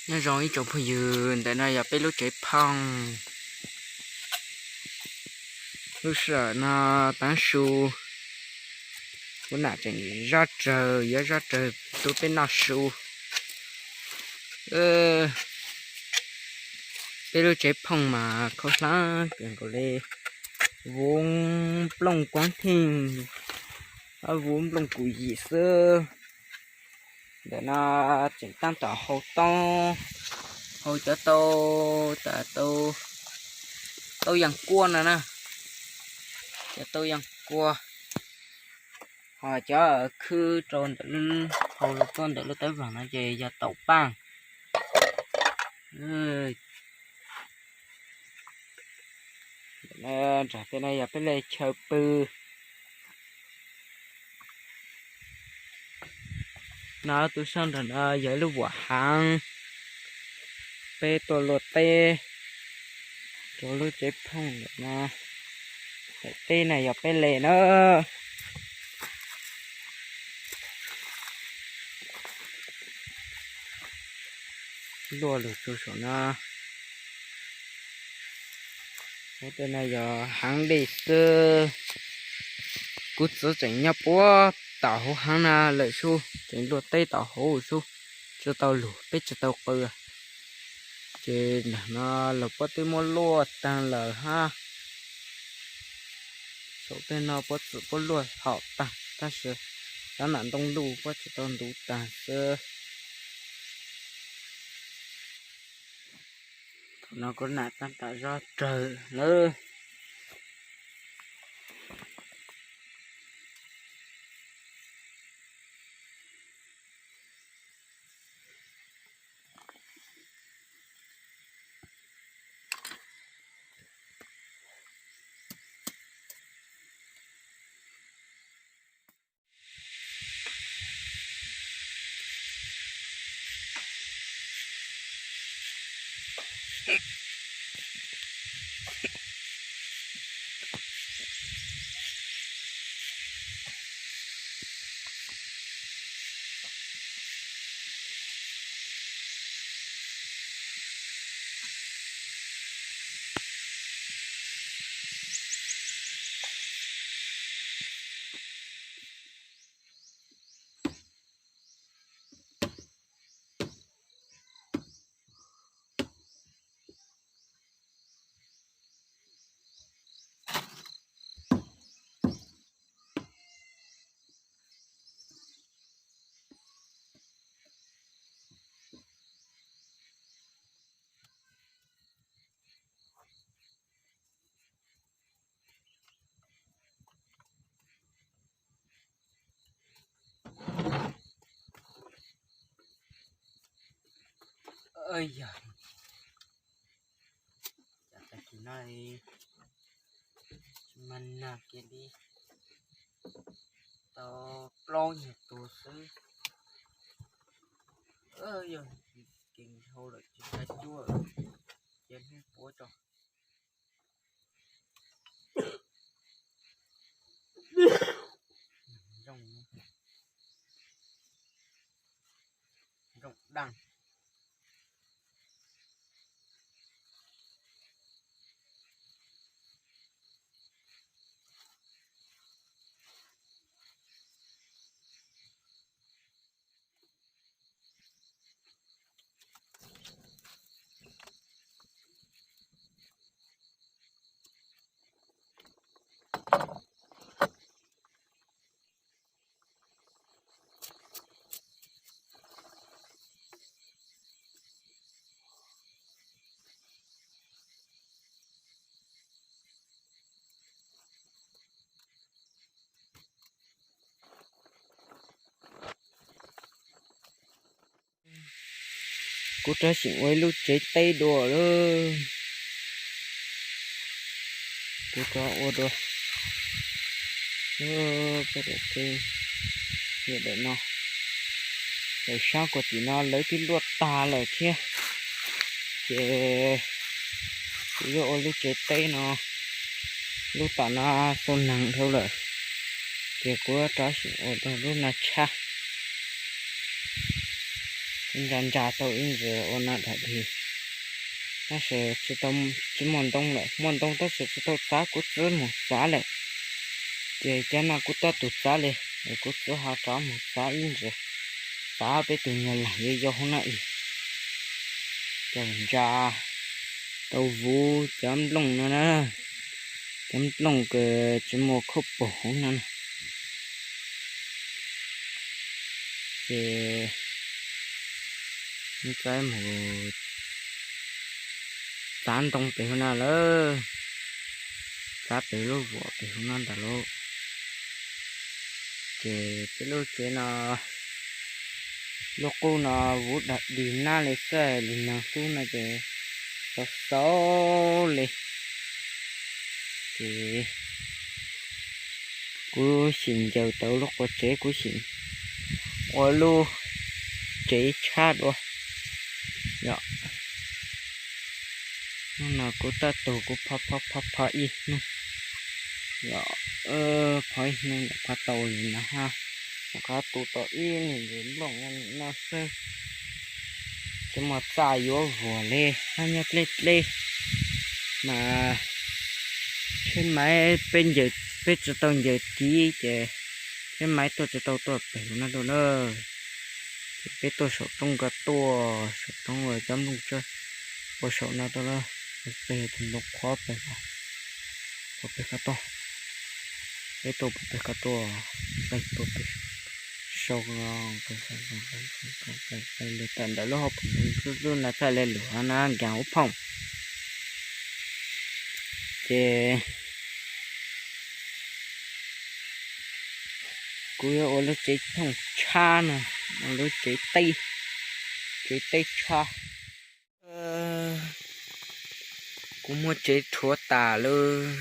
Nyob zoo ib tsoom phooj ywg, ntawm no yog peb lub tsev phooj. Lub sij hawm no tav su, kuv nam tseem zov rawg, yuav zov rawg tu peb noj su. Peb lub tsev phooj mas khaub hlab kawg nkaus li, vuv nplooj kuav theej, vuv nplooj kuv yim xwb. Ntawm no tseem tab tom hau tau, hau cov tau, tau, tau yas kuaj no na, cov tau yas kuaj. Ho cov khwb rau ntawm, hau tuaj ntawm lub tawb vog no ces yog taum paj. Nram tej no yog peb li chaw pw. No tus sab nram no yog ib lub vuam heev, peb tuaj luaj teb rau lub tsev phooj ntawm no. Daim teb no yog peb li na. Luaj lug tsuag saum no. Tej no yog heev li xwb. Kuv txiv tseem nyob puag tom hauv heev na lawm sub, tseem luaj teb tom hauv sub, tsis tau lug, peb tsis tau qw. Ces nram no los puab twb muab luaj taag lawm hab. Saum tej no puab txwm puab luaj hom taag tab sis cov nam ntoo luj puab tsis tau ntuv taag xwb. Thaum no kuv nam tab tom zov rawg lawm. Yog, tag kis no tsis mag nag kiag li, tau plaub nyuag tus xwb. Yog kees hau lawm tsis tau cuab, cia hnub puav tso. Zoo, zoo daj. Kuv rov xyeem ua ib lub tsev teb dua lawm. Kuv rov ua dua. Peb daim teb, daim no, daim sab kuv tim no lawv twb luaj tag lawm thiab. Ces kuv yuav ua lub tsev teb no, lub tom no xu neeg dhau lawm, ces kuv rov xyeem ua dua lub no tshab. Ntsa ntsa tau ib ntsis ua no dam dig, tab sis tsis tau, tsis muaj ntoo lawm, muaj ntoo tab sis tsis tau txav, kuv txiv mus txav lawm. Ces cov no kuv tab tus txav li, es kuv txiv ho rov mus txav ib ntsis, txav peb tus nyuag lag yuav yau hauv no ib. Cov ntsa tau vuv cov nplooj no na, cov nplooj kws tsis muaj khaub paug hauv no na. Ces ntxaib mus txav ntoo pem hauv no lawm, txav pem lub vuam pem hauv no ntag lauj. Ces peb lub tsev no, lub qub no vuv dam dig nab li xwb, li no xwb no ces xauv xauv li. Ces kuv sim ncaws tau lub qua tsev, kuv sim ua lub tsev tshab dua. Yog hnub no kuv tab tug kuv pho pho pho pho ib hnub, yog pho ib hnub pho tau li no hab, qhov tu tau ib niag nplooj no xwb. Tsis muaj txaj yuav vuag li hab, nyob dleb dleb mas tsheb maiv peb ncaws, peb tsis tau ncaws kiv ces tsheb maiv tuaj tsis tau tuaj pem no dua na. Ces peb tuaj saum roob ko tuaj, saum roob cov nplooj tsawb ua saum no tuaj na. Pem tus ntoo qhuav pem, pem ko tuaj, peb tuaj pem ko tuaj, pem tuaj pem sau lug tawm ntawm lub hauv paus ntoo lub na txhaj le lug na nkaag ub phooj. Ces kuv yuav ua lub tsev thooj tshab no, ua lub tsev teb, tsev teb tshab. Kuv muab tsev rhuav tas lawm,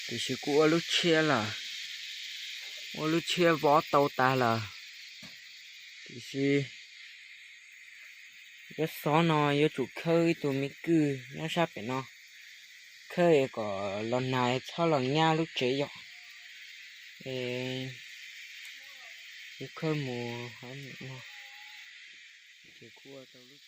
tiam sis kuv ua lub tshiab lawm, ua lub tshiab vov tau tas lawm, tiam sis yuav xov no yuav tsum khawb ib tug me kwj nyob sab pem no, khawb kom los nag txhob los nyab lub tsev yom. Es yuav khawb mus hov no, ces kuv ua tau lub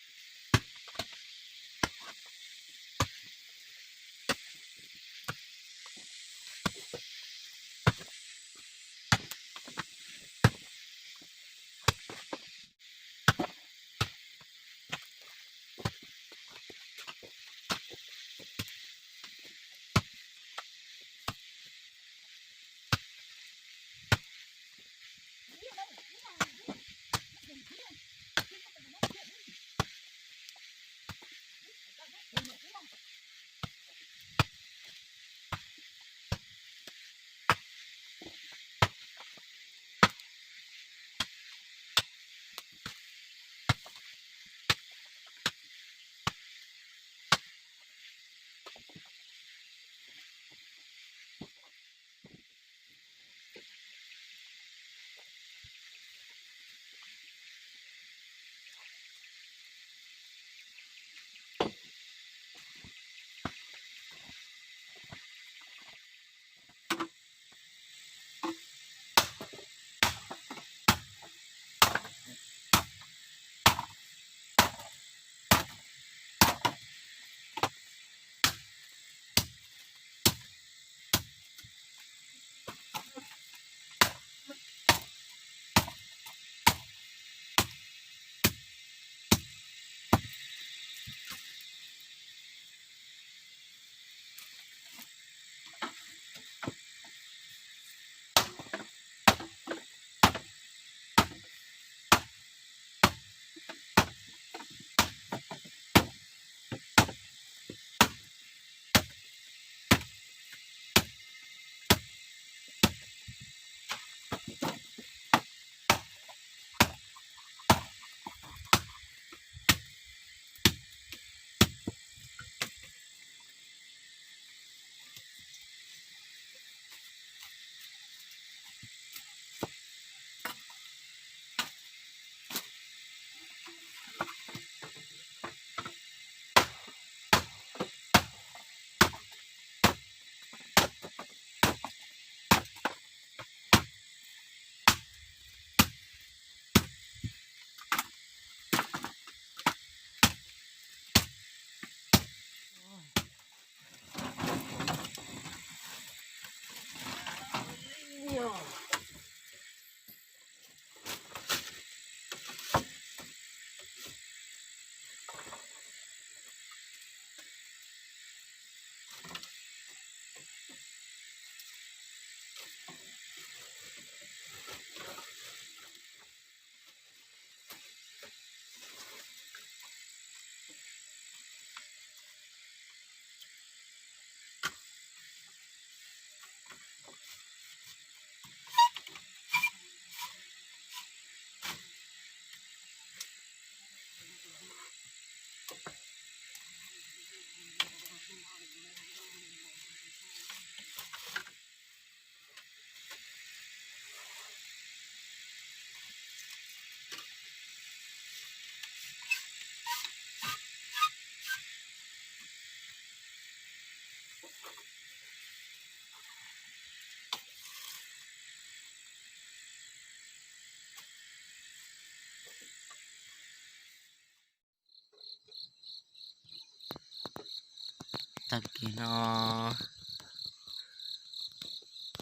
Tag kis no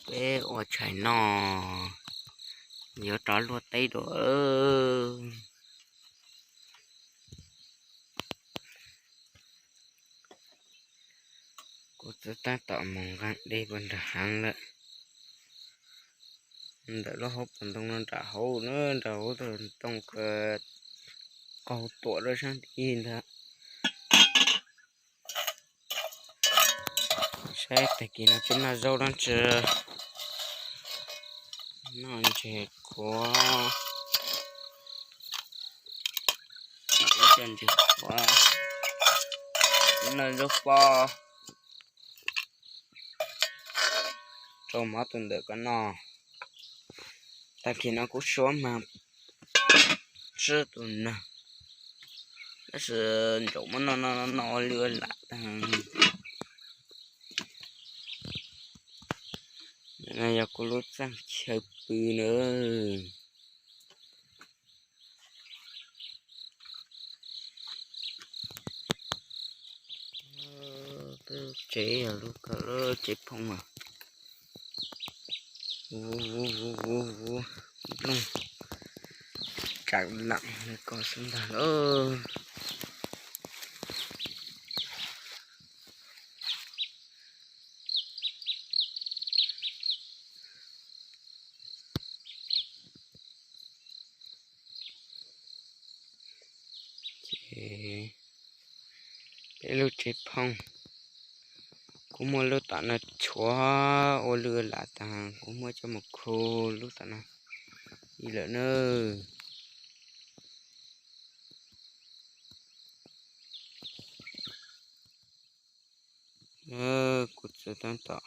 peb ua tshais noj, yuav rov luaj teb dua. Kuv txiv tab tom mus nqa dej puag nram heev lawm. Ntawm lub hauv paus ntoo no nram hauv na, nram hauv ntoo ka qaug tuam rau sab tid ntag. Saib tag kis no peb noj zaub dab tsi. Noj ntses qhuav, ib co ntses qhuav, noj zaub pob, rau mov tus ntawm ko noj. Tag kis no kuv suav mas tsib tus neeg, tab sis ntsaum muab noj noj noj ua lwj ua lam tag. No yog kuv lub txaj chaw pw na. Peb lub tsev yog lub ko, lub tsev phooj mas vuv vuv vuv vuv vuv, nplooj tsam lam ko xwb ntag lauj. Ces peb lub tsev phooj, kuv muab lub tom no tshuav ua lwj ua lam tas, kuv muab coj mus khu lub tom no ib lawm na. Kuv txiv tab tom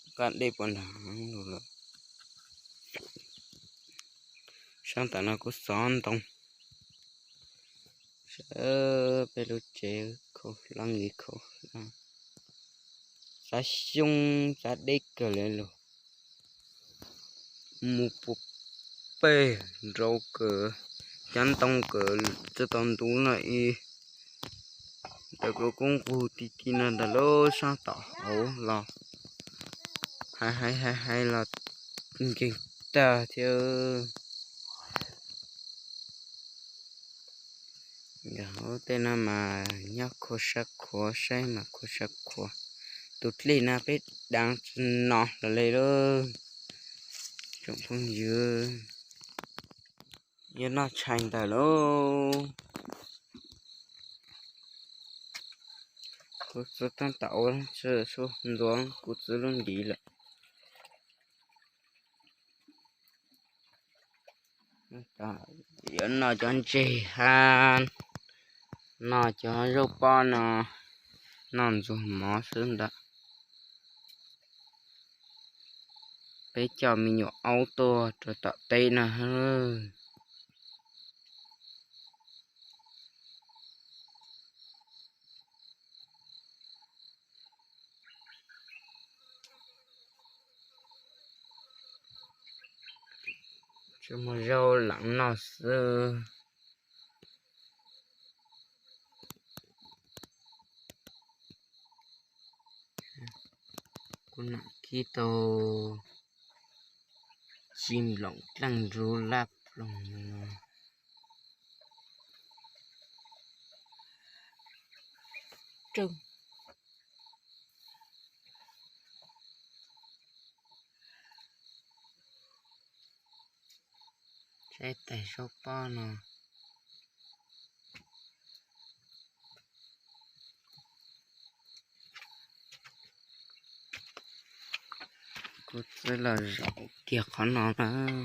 nqa dej puag nram heev lawm. Sab tom no kuv xov ntoo. Saib peb lub tsev khaub hlab nkiv khaub hlab, xav xyoob xav deb kawg li los mus puas peg nrau kawg, cov ntoo kawg tsis tau ntu no ib. Ntawm kuv kuj nqug ti ti no ntag lauj, sab tom hauv los hais hais hais hais los nkeeg tag thiab. Nkawd hauv tej no mas nyob khuav sab khuav, saib mas khuav sab khuav. Tus dlej no peb deev tsis no los li lauj, tsoom phooj ywg. Yuav noj tshais ntawm lauj. Kuv txiv tab tom ua tsi xub ntxuav kuv txiv lub ntiv lawm. Yuav noj cov ntseg hab noj cov zaub pob no, noj ntxuag mov xwb ntag. Peb coj me nyuam aub tuaj rau tom teb no. Tsuas muaj zaub lam noj xwb. Kuv nam khib tau tsis nploom dleej nrub laj ploog no. Saib tais zaub pob no. Kuv txiv los zaum kiag qhov no lawm.